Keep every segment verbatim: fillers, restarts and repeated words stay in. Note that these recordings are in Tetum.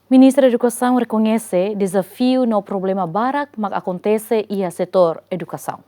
Ministra Edukasaun rekoñese dezafiu no problema barak mak akontese iha setór edukasaun.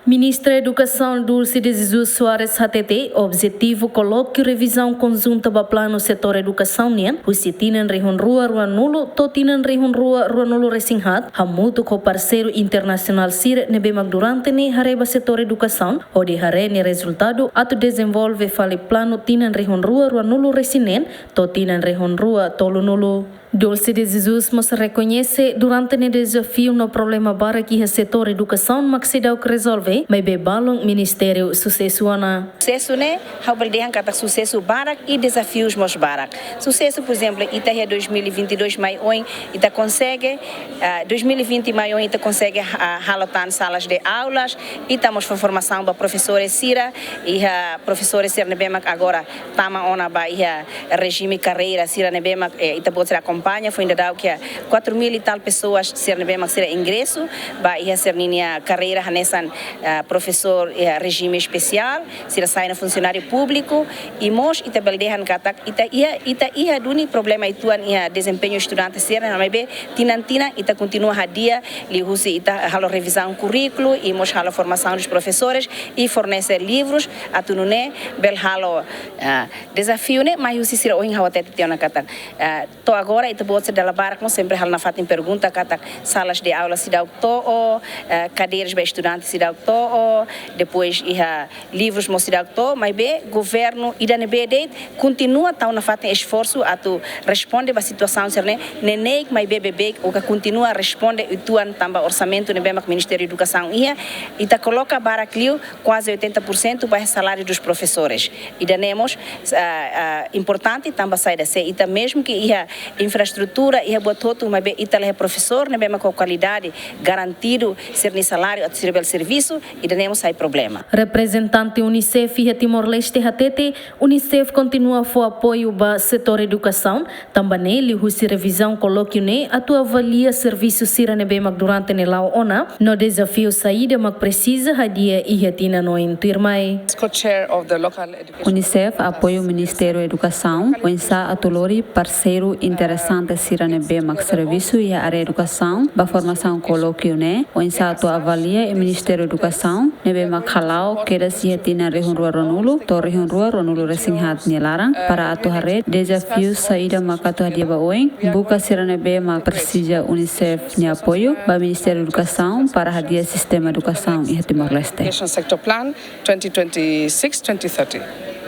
Ministra Edukasaun Dulce de Jesus Soares hatete, objetivu kolókiu revizaun konjunta ba planu setór edukasaun nian, husi tinan rihun rua ruanulu to'o tinan rihun rua ruanulu resin haat, hamutuk ho parseiru internasionál sira ne'ebé mak durante ne'e haree ba setór edukasaun, hodi haree nia rezultadu atu dezenvolve fali planu tinan rihun rua ruanulu resin neen to'o tinan rihun rua tolunulu. Dulce de Jesus mós rekoñese durante ne'e dezafiu no problema barak iha setór edukasaun mak seidauk rezolve, maibé balun ministériu susesu ona. Susesu ne'e, ha'u bele dehan katak susesu barak i dezafius mós barak. Susesu, por ezemplu, ita iha dois mil e vinte e dois mai oin, ita konsege, ah, dois mil e vinte mai oin, ita konsege, ah, halo tan salas de aulas, ita mós fó formasaun ba profesores sira, iha profesores sira ne'ebé mak agora tama ona ba iha rejime karreira sira ne'ebé mak, eh, ita-boot sira akompaña, foin daudauk iha quatro mil e tal pessoas sira ne'ebé mak sira ingresu ba iha sira-ninia karreira hanesan, ah, profesór iha rejime espesiál, sira sai ona funsionáriu públiku, i mós ita bele dehan katak ita iha, ita iha duni problema uitoan iha dezempeñu estudante sira, maibé tinan-tinan ita kontinua hadi'a, liuhusi ita halo revizaun kurríkulu i mós halo formasaun dos profesores i fornese livrus atu nune'e bele halo, ah, dezafiu ne'e mai husi sira ohin ha'u hatete tiha ona katak, ah, to'o agora ita-boot sira dala barak mós sempre halo nafatin pergunta katak salas de aula seidauk to'o, ah, kadeiras ba estudante seidauk to'o, depois iha livrus mós seidauk to'o, maibé governu ida ne'ebé de'it kontinua tau nafatin esforsu atu responde ba situasaun sira-ne'e, neineik maibé beibeik, ou ka kontinua responde uitoan tanba orsamentu ne'ebé mak Ministériu Edukasaun iha, ita koloka barak liu, kuaze oitenta por cento ba saláriu dos profesores. Ida-ne'e mós, ah, ah, importante tanba saida, se ita mezmu ke iha infraestrutura, iha buat hotu, maibé ita la iha profesór ne'ebé mak ho kualidade garantidu sira-nia saláriu atu sira bele servisu, ida-ne'e mós sai problema. Reprezentante UNICEF iha Timor-Leste hatete, UNICEF kontinua fó apoiu ba setór edukasaun, tanba ne'e liuhusi revizaun kolókiu ne'e atu avalia servisu sira ne'ebé mak durante ne'e la'o ona, no dezafiu saida mak presiza hadi'a iha tinan oin tuirmai. Co-chair of the local education. UNICEF apoiu Ministériu Edukasaun, oinsá atu lori parseiru interesante sira ne'ebé mak servisu iha área edukasaun, ba formasaun kolókiu ne'e, oinsá atu avalia i Ministériu Edukasaun, ne'ebé mak hala'o kedas iha tinan rihun rua ruanulu to'o rihun rua ruanulu resin haat nia laran, para atu haree dezafiu saida mak atu hadi'a ba oin, buka sira ne'ebé mak presiza UNICEF nia apoiu ba Ministériu Edukasaun para hadi'a sistema edukasaun iha Timor-Leste. Education Sector Plan twenty twenty-six twenty thirty.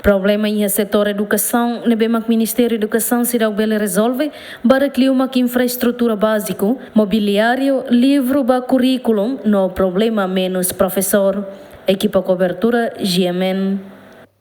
Problema iha setór edukasaun ne'ebé mak Ministériu Edukasaun seidauk bele rezolve, barak liu mak infraestrutura báziku, mobiliáriu, livru ba kurríkulu, no problema menus profesór. Ekipa kobertura, G M N.